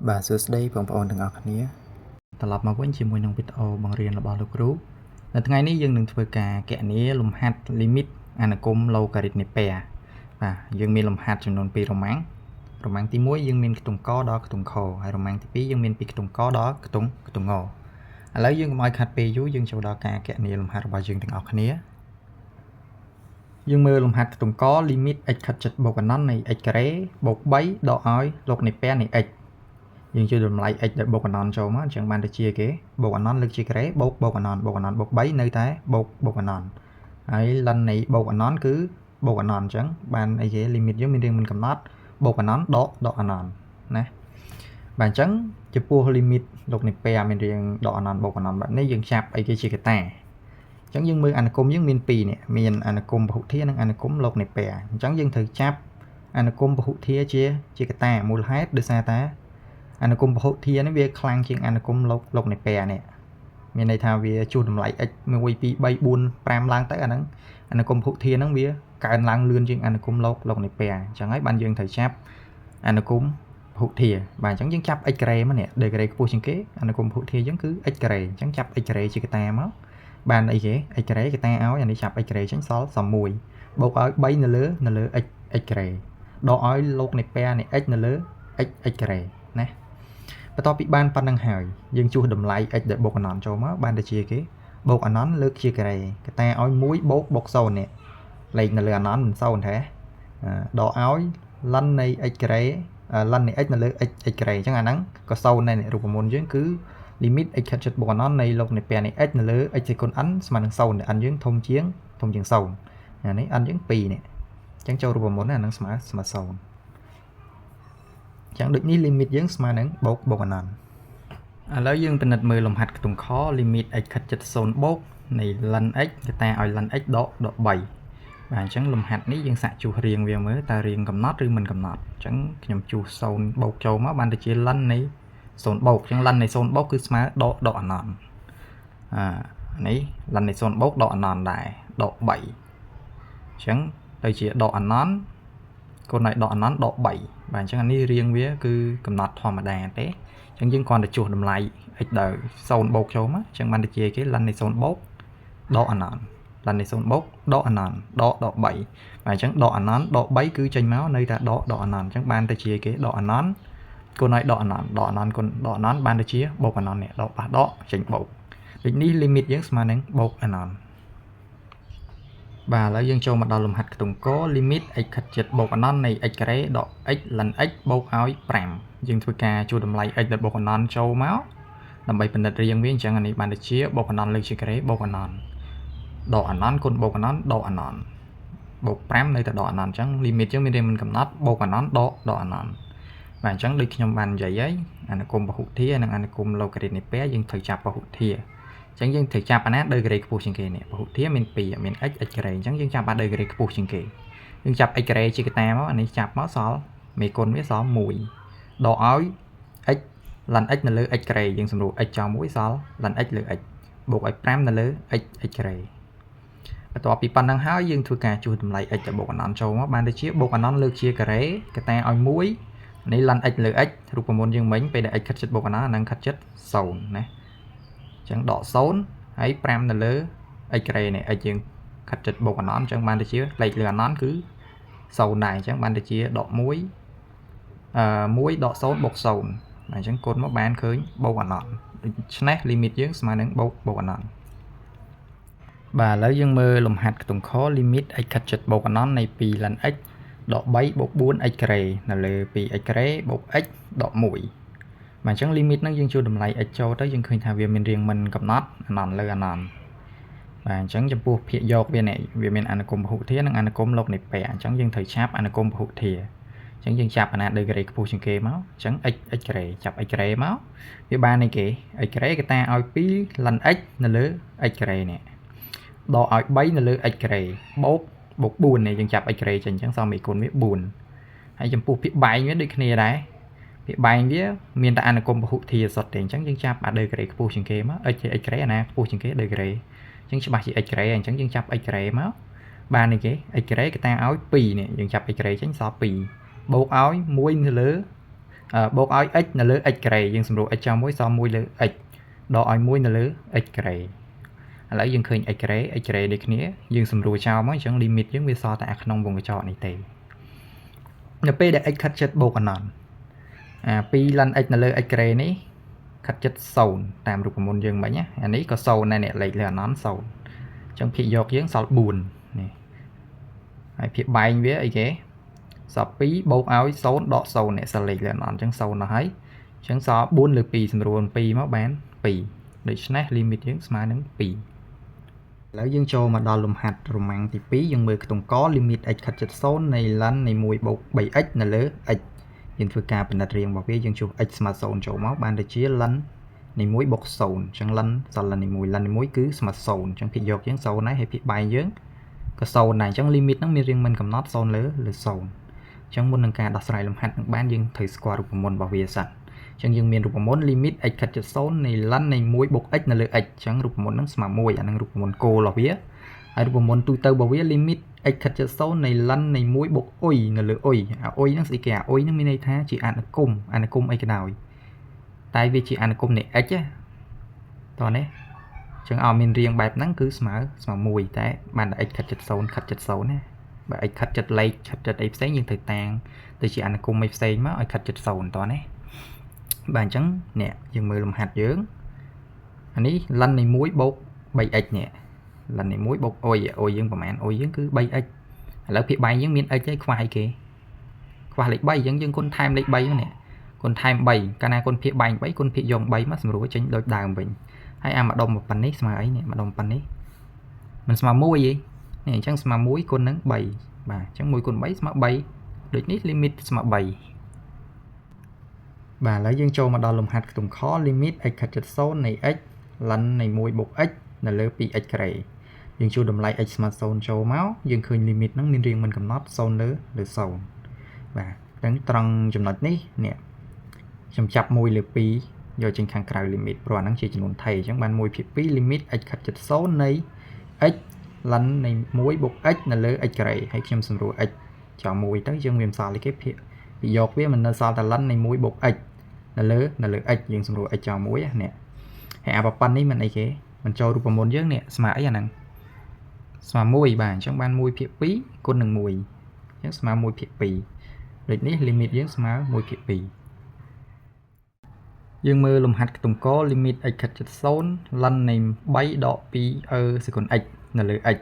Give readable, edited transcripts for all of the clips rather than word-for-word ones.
បាទសួស្តីបងប្អូនទាំងអស់គ្នាត្រឡប់មកវិញជាមួយនឹងវីដេអូបង្រៀនរបស់លោកគ្រូនៅថ្ងៃនេះយើងនឹងធ្វើការគណនាលំហាត់ limit អនុគមន៍ logarit នៃពែបាទយើងមានលំហាត់ចំនួន2រ៉ូម៉ាំងរ៉ូម៉ាំងទី1យើងមានខ្ទង់កដល់ខ្ទង់ខហើយរ៉ូម៉ាំងទី2យើងមានពីខ្ទង់កដល់ខ្ទង់ខ្ទង់ងឥឡូវយើងកុំឲ្យខាត់ពេលយូរយើងចូលដល់ការគណនាលំហាត់របស់យើងទាំងអស់គ្នាយើងមើលលំហាត់ខ្ទង់ក limit x ខិតជិតបូកអនន្តនៃ x ការ៉េបូក3ដកឲ្យលុកនៃពែនៃ x យើងជួយតម្លៃ x ដែលបូកអនន្តចូលមកអញ្ចឹងបានទៅជាគេបូកអនន្តលើកជាការ៉េបូកបូកអនន្តបូកអនន្តបូក3នៅតែបូកបូកអនន្តហើយលិននៃបូកអនន្តគឺបូកអនន្តអញ្ចឹងបានអីគេ limit យើងមានរាងមិនកំណត់បូកអនន្តដកដកអនន្តណាបាទអញ្ចឹងចំពោះ limit លោកនៃពែមានរាងដកអនន្តបូកអនន្តបែបនេះយើងចាប់អីគេជាកតាអញ្ចឹងយើងមើលអនុគមន៍យើងមាន2នេះមានអនុគមន៍ពហុធានិងអនុគមន៍លោកនៃពែអញ្ចឹងយើងត្រូវចាប់អនុគមន៍ពហុធាជាជាកតាមូលហេតុដោយសារតាអនុគមន៍ពហុធានេះវាខ្លាំងជាងអនុគមន៍លោកលោកនៃពែនេះមានន័យថាវាជួសតម្លៃ x 1 2 3 4 5ឡើងទៅអាហ្នឹងអនុគមន៍ពហុធាហ្នឹងវាកើនឡើងលឿនជាងអនុគមន៍លោកលោកនៃពែអញ្ចឹងហើយបានយើងត្រូវចាប់អនុគមន៍ពហុធាបាទអញ្ចឹងយើងចាប់ x ការ៉េមកនេះដឺក្រេខ្ពស់ជាងគេអនុគមន៍ពហុធាយើងគឺ x ការ៉េអញ្ចឹងចាប់ x ការ៉េជាកតាមកបានអីគេ x ការ៉េកតាឲ្យអានេះចាប់ x ការ៉េចេញសល់សល់1បូកឲ្យ3នៅលើនៅលើ x x ការ៉េដកឲ្យលោកនៃពែនៃ x នៅលើ x x ការ៉េណាបន្ទាប់ពីបានប៉ុណ្្នឹងហើយយើងជួសតម្លៃ x ដែលបូកអនន្តចូលមកបានទៅជាគេបូកអនន្តលើកជាការ៉េកតាឲ្យ1បូកបូក0នេះលេខនៅលើអនន្តមិន0ទេដកឲ្យលិននៃ x ការ៉េលិននៃ x នៅលើ x x ការ៉េអញ្ចឹងអាហ្នឹងក៏0ដែររូបមន្តយើងគឺ limit x ខិតជិតបូកអនន្តនៃលោកនៃពែនៃ x នៅលើ x សេគុណ n ស្មើនឹង0 n យើងធំជាងធំជាង0អានេះ n យើង2នេះអញ្ចឹងចូលរូបមន្តអាហ្នឹងស្មើស្មើ0 ចឹងដូចនេះ limit យើងស្មើនឹងបូកបូកអនន្តឥឡូវយើងពិនិត្យមើលលំហាត់ខ្ទង់ខ limit x ខិតជិត0បូកនៃ ln x កតាឲ្យ ln x ដកដក3បាទអញ្ចឹងលំហាត់នេះយើងសាកជួសរៀងវាមើលតើរៀងកំណត់ឬមិនកំណត់អញ្ចឹងខ្ញុំជួស0បូកចូលមកបានទៅជា ln នៃ0បូកអញ្ចឹង ln នៃ0បូកគឺស្មើដកដកអនន្តអានេះ ln នៃ0បូកដកអនន្តដែរដក3អញ្ចឹងទៅជាដកអនន្តគុណឲ្យដកអនន្តដក3បាទអញ្ចឹងអានេះរៀងវាគឺកំណត់ធម្មតាទេអញ្ចឹងយើងគ្រាន់តែជួសតម្លៃ x ដោយ0បូកចូលមកអញ្ចឹងបានទៅជាគេ ln នៃ0បូកដកអនន្ត ln នៃ0បូកដកអនន្តដកដក3បាទអញ្ចឹងដកអនន្តដក3គឺចេញមកនៅតែដកដកអនន្តអញ្ចឹងបានទៅជាគេដកអនន្តគុណឲ្យដកអនន្តដកអនន្តគុណដកអនន្តបានទៅជាបូកអនន្តនេះដកប៉ះដកចេញបូកដូចនេះ limit យើងស្មើនឹងបូកអនន្តបាទឥឡូវយើងចូលមកដល់លំហាត់ខ្ទង់ក limit x ខិតជិតបូកអនន្តនៃ x ការ៉េដក x ln x បូកឲ្យ5យើងធ្វើការជួតម្លៃ x ដែលបូកអនន្តចូលមកដើម្បីពិនិត្យរាងវាអញ្ចឹងអានេះបានទៅជាបូកអនន្តលើកជាការ៉េបូកអនន្តដកអនន្តគុណបូកអនន្តដកអនន្តបូក5នៅតែដកអនន្តអញ្ចឹង limit យើងមានរាងមិនកំណត់បូកអនន្តដកដកអនន្តបាទអញ្ចឹងដូចខ្ញុំបាននិយាយហើយអនុគមន៍ពហុធានិងអនុគមន៍ logarit នៃពែយើងត្រូវចាប់ពហុធាអញ្ចឹងយើងត្រូវចាប់អាណាដឺក្រេខ្ពស់ជាងគេនេះពហុធាមាន2មាន x x ការ៉េអញ្ចឹងយើងចាប់អាដឺក្រេខ្ពស់ជាងគេយើងចាប់ x ការ៉េជាកតាមកអានេះចាប់មកសល់មេគុណវាសល់1ដកឲ្យ x ln x នៅលើ x ការ៉េយើងសម្រួល x ចោលមួយសល់ ln x លើ x បូកឲ្យ5នៅលើ x x ការ៉េបន្ទាប់ពីប៉ុណ្្នឹងហើយយើងធ្វើការជួសតម្លៃ x ទៅបូកអនន្តចូលមកបានទៅជាបូកអនន្តលើកជាការ៉េកតាឲ្យ1នេះ ln x លើ x រូបមន្តយើងមិញពេលដែល x ខិតជិតបូកអនន្តអាហ្នឹងខិតជិត0ណាអញ្ចឹងដក0ហើយ5នៅលើ x ការ៉េនេះ x យើងខិតជិតបូកអនន្តអញ្ចឹងបានទៅជាលេខលើអនន្តគឺ0ដែរអញ្ចឹងបានទៅជាដក1 1ដក0បូក0អញ្ចឹងគុណមកបានឃើញបូកអនន្តដូច្នេះ limit យើងស្មើនឹងបូកបូកអនន្តបាទឥឡូវយើងមើលលំហាត់ខ្ទង់ខ limit x ខិតជិតបូកអនន្តនៃ2 ln x ដក3បូក 4x ការ៉េនៅលើ 2x ការ៉េបូក x ដក1បាទអញ្ចឹង limit ហ្នឹងយើងជួតម្លៃ x ចូលទៅយើងឃើញថាវាមានរាងមិនកំណត់អនន្តលើអនន្តបាទអញ្ចឹងចំពោះភាគយកវានេះវាមានអនុគមន៍ពហុធានិងអនុគមន៍លោកនៃពែអញ្ចឹងយើងត្រូវចាប់អនុគមន៍ពហុធាអញ្ចឹងយើងចាប់អាណាដឺក្រេខ្ពស់ជាងគេមកអញ្ចឹង x x ការ៉េចាប់ x ការ៉េមកវាបាននេះគេ x ការ៉េកតាឲ្យ2 ln x នៅលើ x ការ៉េនេះដកឲ្យ3នៅលើ x ការ៉េបូកបូក4នេះយើងចាប់ x ការ៉េចេញអញ្ចឹងសល់មេគុណវា4ហើយចំពោះភាគបែងវាដូចគ្នាដែរភាគបែងវាមានតែអនុគមន៍ពហុធាសុទ្ធទេអញ្ចឹងយើងចាប់អាដឺក្រេខ្ពស់ជាងគេមក x ជា x ការ៉េអាណាខ្ពស់ជាងគេដឺក្រេអញ្ចឹងច្បាស់ជា x ការ៉េអញ្ចឹងយើងចាប់ x ការ៉េមកបាននេះគេ x ការ៉េកតាឲ្យ2នេះយើងចាប់ x ការ៉េចេញសល់2បូកឲ្យ1នៅលើ បូកឲ្យ x នៅលើ x ការ៉េយើងសម្រួល x ចោលមួយសល់1លើ x ដកឲ្យ1នៅលើ x ការ៉េឥឡូវយើងឃើញ x ការ៉េ x ការ៉េដូចគ្នាយើងសម្រួលចោលមកអញ្ចឹង limit យើងវាសល់តែអាក្នុងវងកញ្ចក់នេះទេនៅពេលដែល x ខិតជិតបូកអនន្តអា2 ln x នៅលើ x ការ៉េនេះខិតជិត0តាមរូបមន្តយើងមិញណាអានេះក៏0ដែរនេះលេខលើអនន្ត0អញ្ចឹងភាគយកយើងសល់4នេះហើយភាគបែងវាអីគេសល់2បូកឲ្យ0ដក0នេះសល់លេខលើអនន្តអញ្ចឹង0ដល់ហើយអញ្ចឹងសល់4លើ2សម្រួល2មកបាន2ដូច្នេះ limit យើងស្មើនឹង2ឥឡូវយើងចូលមកដល់លំហាត់រម៉ាំងទី2យើងមើលខ្ទង់ក limit x ខិតជិត0នៃ ln នៃ1បូក 3x នៅលើ x យើងធ្វើការពិនិត្យរាងរបស់វាយើងជួស x ស្មើ0ចូលមកបានទៅជា ln នៃ1បូក0អញ្ចឹង ln សល់ ln នៃ1 ln នៃ1គឺស្មើ0អញ្ចឹងភាគយកយើង0ដែរហើយភាគបែងយើងក៏0ដែរអញ្ចឹង limit ហ្នឹងមានរាងមិនកំណត់0លើលើ0អញ្ចឹងមុននឹងការដោះស្រាយលំហាត់នឹងបានយើងត្រូវស្គាល់រូបមន្តរបស់វាសិនអញ្ចឹងយើងមានរូបមន្ត limit x ខិតជិត0នៃ ln នៃ1បូក x នៅលើ x អញ្ចឹងរូបមន្តហ្នឹងស្មើ1អាហ្នឹងរូបមន្តគោលរបស់វាហើយរូបមន្តទូទៅរបស់វា limit x ខិតជិត0នៃ ln នៃ1បូក u នៅលើ u អា u ហ្នឹងស្អីគេអា u ហ្នឹងមានន័យថាជាអនុគមអនុគមអីក៏ដោយតែវាជាអនុគមនៃ x ណាតោះនេះអញ្ចឹងឲ្យមានរាងបែបហ្នឹងគឺស្មើស្មើ1តែបានតែ x ខិតជិត0ខិតជិត0ណាបើ x ខិតជិតលេខខិតជិតអីផ្សេងយើងត្រូវតាំងទៅជាអនុគមអីផ្សេងមកឲ្យខិតជិត0តោះនេះបាទអញ្ចឹងនេះយើងមើលលំហាត់យើងអានេះ ln នៃ1បូក 3x នេះ ln នៃ1បូក u u យើងប្រហែល u យើងគឺ 3x ឥឡូវភាគបែងយើងមាន x ហើយខ្វះអីគេខ្វះលេខ3អញ្ចឹងយើងគុណថែមលេខ3មកនេះគុណថែម3កាលណាគុណភាគបែង3គុណភាគយក3មកសម្រួលចេញដូចដើមវិញហើយអាម្ដុំប៉ុណ្នេះស្មើអីនេះម្ដុំប៉ុណ្នេះមិនស្មើ1ទេនេះអញ្ចឹងស្មើ1គុណនឹង3បាទអញ្ចឹង1គុណ3ស្មើ3ដូចនេះ limit ស្មើ3បាទឥឡូវយើងចូលមកដល់លំហាត់ខ្ទង់ខ limit x ខិតជិត0នៃ x ln នៃ1បូក x នៅលើ 2x ការ៉េយើងជួតម្លៃ x ស្មើ0ចូលមកយើងឃើញ limit ហ្នឹងមានរាងមិនកំណត់0លើលើ0បាទអញ្ចឹងត្រង់ចំណុចនេះនេះខ្ញុំចាប់1លើ2យកចេញខាងក្រៅ limit ព្រោះអាហ្នឹងជាចំនួនថេអញ្ចឹងបាន1ភាគ2 limit x ខិតជិត0នៃ x ln នៃ1បូក x នៅលើ x ការ៉េហើយខ្ញុំសម្រួល x ចោល1ទៅយើងវាមិនសល់អីគេភាគពីយកវាមិននៅសល់តែ ln នៃ1បូក x នៅលើ x យើងសម្រួល x ចោល1នេះហើយអាប្រប៉ុណ្នេះមិនអីគេមិនចូលរូបមន្តយើងនេះស្មើអីអាហ្នឹងស្មើ1បាទអញ្ចឹងបាន1ភាគ2គុណនឹង1អញ្ចឹងស្មើ1ភាគ2ដូចនេះ limit យើងស្មើ1ភាគ2យើងមើលលំហាត់ខ្ទង់ក limit x ខិតជិត0 ln នៃ3ដក2 e សេគុណ x នៅលើ x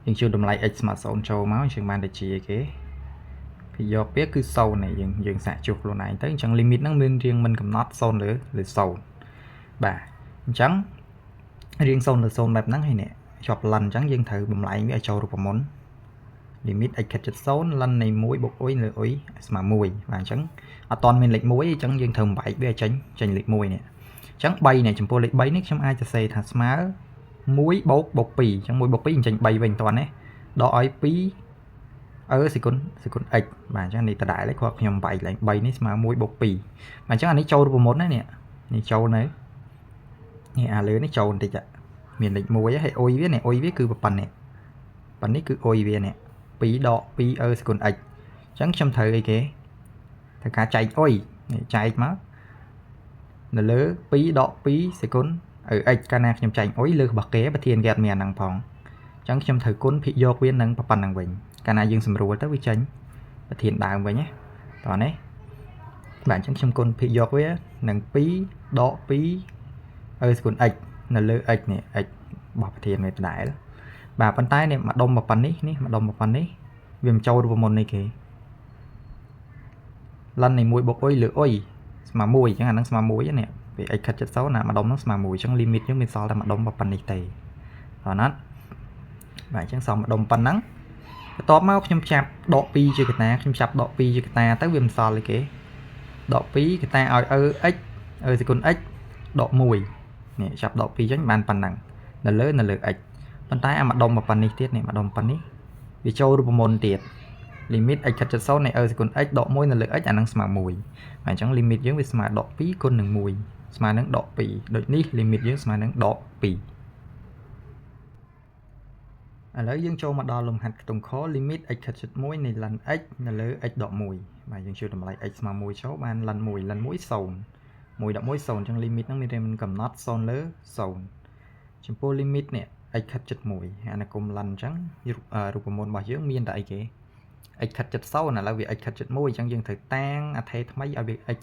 យើងជួតម្លៃ x ស្មើ0ចូលមកអញ្ចឹងបានទៅជាគេពីយកវាគឺ0នេះយើងយើងសាកជួសខ្លួនឯងទៅអញ្ចឹង limit ហ្នឹងមានរាងមិនកំណត់0លើលើ0បាទអញ្ចឹងរាង0លើ0បែបហ្នឹងហើយនេះជាប់ ln អញ្ចឹងយើងត្រូវបំលែងវាឲ្យចូលរូបមន្ត limit x ខិតជិត0 ln នៃ1បូក u លើ u ស្មើ1បាទអញ្ចឹងអត់ទាន់មានលេខ1អញ្ចឹងយើងត្រូវបំបែកវាឲ្យចេញចេញលេខ1នេះអញ្ចឹង3នេះចំពោះលេខ3នេះខ្ញុំអាចសរសេរថាស្មើ1បូកបូក2អញ្ចឹង1បូក2អញ្ចឹង3វិញតោះណាដកឲ្យ2អឺសេគុណសេគុណ x បាទអញ្ចឹងនេះដដែលឯងគាត់ខ្ញុំបែកឡើង3នេះស្មើ1បូក2បាទអញ្ចឹងអានេះចូលរូបមន្តណានេះនេះចូលនៅនេះអាលើនេះចូលបន្តិចមានលេខ1ហើយ u វានេះ u វាគឺប៉ុណ្ណេះប៉ុណ្នេះគឺ u វានេះ2ដក2 e សេគុណ x អញ្ចឹងខ្ញុំត្រូវអីគេត្រូវការចែក u នេះចែកមកនៅលើ2ដក2សេគុណ x កាលណាខ្ញុំចែក u លើរបស់គេប្រធានគេអត់មានអាហ្នឹងផងអញ្ចឹងខ្ញុំត្រូវគុណភាគយកវានឹងប៉ុណ្ណឹងវិញកាលណាយើងសម្រួលទៅវាចេញប្រធានដើមវិញណាតោះនេះបាទអញ្ចឹងខ្ញុំគុណភាគយកវានឹង2ដក2 e ស្គុណ x នៅលើ x នេះ x របស់ប្រធានវាដដែលបាទប៉ុន្តែនេះម្ដុំប៉ុណ្នេះនេះម្ដុំប៉ុណ្នេះវាមិនចូលរូបមន្តនេះគេ ln នៃ1បូក u លើ u ស្មើ1អញ្ចឹងអាហ្នឹងស្មើ1នេះពេល x ខិតជិត0ណាម្ដុំហ្នឹងស្មើ1អញ្ចឹង limit យើងមានសល់តែម្ដុំប៉ុណ្នេះទេតោះណាត់បាទអញ្ចឹងសល់ម្ដុំប៉ុណ្ណឹងបន្ទាប់មកខ្ញុំចាប់ដក2ជាកតាខ្ញុំចាប់ដក2ជាកតាទៅវាមិនសល់ទេគេដក2កតាឲ្យ e x e សេគុណ x ដក1នេះចាប់ដក2ចឹងបានប៉ុណ្ណឹងនៅលើ x ប៉ុន្តែអាម្ដុំប៉ុណ្នេះទៀតនេះម្ដុំប៉ុណ្នេះវាចូលរូបមន្តទៀត limit x ខិតជិត0នៃ e សេគុណ x ដក1នៅលើ x អានឹងស្មើ1បាទអញ្ចឹង limit យើងវាស្មើដក2គុណនឹង1ស្មើនឹងដក2ដូចនេះ limit យើងស្មើនឹងដក2ឥឡូវយើងចូលមកដល់លំហាត់ខ្ទង់ខ limit x ខិតជិត1នៃ ln x នៅលើ x ដក1 បាទយើងជួតម្លៃ x ស្មើ1ចូលបាន ln 1 ln 1 0 1ដក1 0អញ្ចឹង limit ហ្នឹងមានរាងកំណត់0លើ0ចំពោះ limit នេះ x ខិតជិត1អនុគមន៍ ln អញ្ចឹងរូបមន្តរបស់យើងមានតែអីគេ x ខិតជិត0ឥឡូវវា x ខិតជិត1អញ្ចឹងយើងត្រូវតាំងអថេថ្មីឲ្យវា x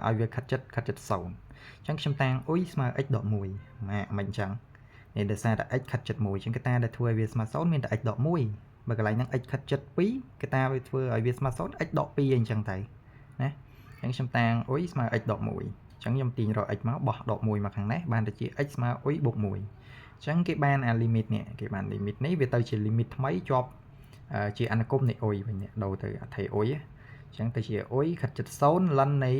ឲ្យវាខិតជិត0អញ្ចឹងខ្ញុំតាំង u ស្មើ x ដក1ម៉ាក់មិនអញ្ចឹងនេះដោយសារតែ x ខិតជិត1អញ្ចឹងកត្តាដែលធ្វើឲ្យវាស្មើ0មានតែ x ដក1បើកន្លែងហ្នឹង x ខិតជិត2កត្តាវាធ្វើឲ្យវាស្មើ0 x ដក2អីអញ្ចឹងទៅណាអញ្ចឹងខ្ញុំតាំង u ស្មើ x ដក1អញ្ចឹងខ្ញុំទាញរក x មកបោះដក1មកខាងនេះបានទៅជា x ស្មើ u បូក1អញ្ចឹងគេបានអា limit នេះគេបាន limit នេះវាទៅជា limit ថ្មីជាប់ជាអនុគមន៍នៃ u វិញនេះដូរទៅអថេ u អញ្ចឹងទៅជា u ខិតជិត0 ln នៃ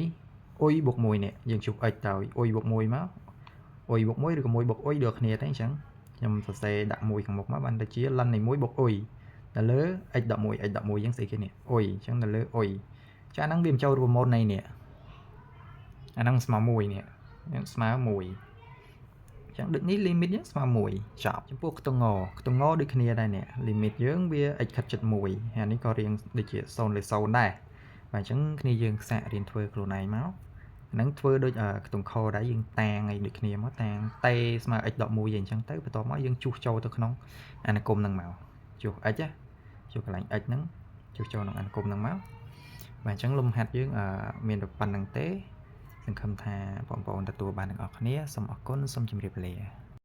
u បូក1នេះយើងជួប x ទៅ u បូក1មក u បូក1ឬក៏1បូក u ដូចគ្នាទេអញ្ចឹងខ្ញុំសរសេរដាក់1ខាងមុខមកបានទៅជា ln នៃ1បូក u នៅលើ x ដក1 x ដក1អញ្ចឹងស្អីគេនេះ u អញ្ចឹងនៅលើ u ចាអាហ្នឹងវាបញ្ចូលរូបមន្តនៃនេះអាហ្នឹងស្មើ1នេះហ្នឹងស្មើ1អញ្ចឹងដូចនេះ limit យើងស្មើ1ចប់ចំពោះខ្ទង់ងខ្ទង់ងដូចគ្នាដែរនេះ limit យើងវា x ខិតជិត1ហើយនេះក៏រៀងដូចជា0លើ0ដែរបាទអញ្ចឹងគ្នាយើងសាករៀនធ្វើខ្លួនឯងមកហ្នឹងធ្វើដូចខ្ទង់ខដែរយើងតាងអីដូចគ្នាមកតាង t ស្មើ x ដក1អីអញ្ចឹងទៅបន្ទាប់មកយើងជួសចូលទៅក្នុងអនុគមន៍ហ្នឹងមកជួស x ណាជួសកន្លែង x ហ្នឹងជួសចូលក្នុងអនុគមន៍ហ្នឹងមកបាទអញ្ចឹងលំហាត់យើងមានតែប៉ុណ្្នឹងទេសង្ឃឹមថាបងប្អូនទទួលបានទាំងអស់គ្នាសូមអរគុណសូមជម្រាបលា។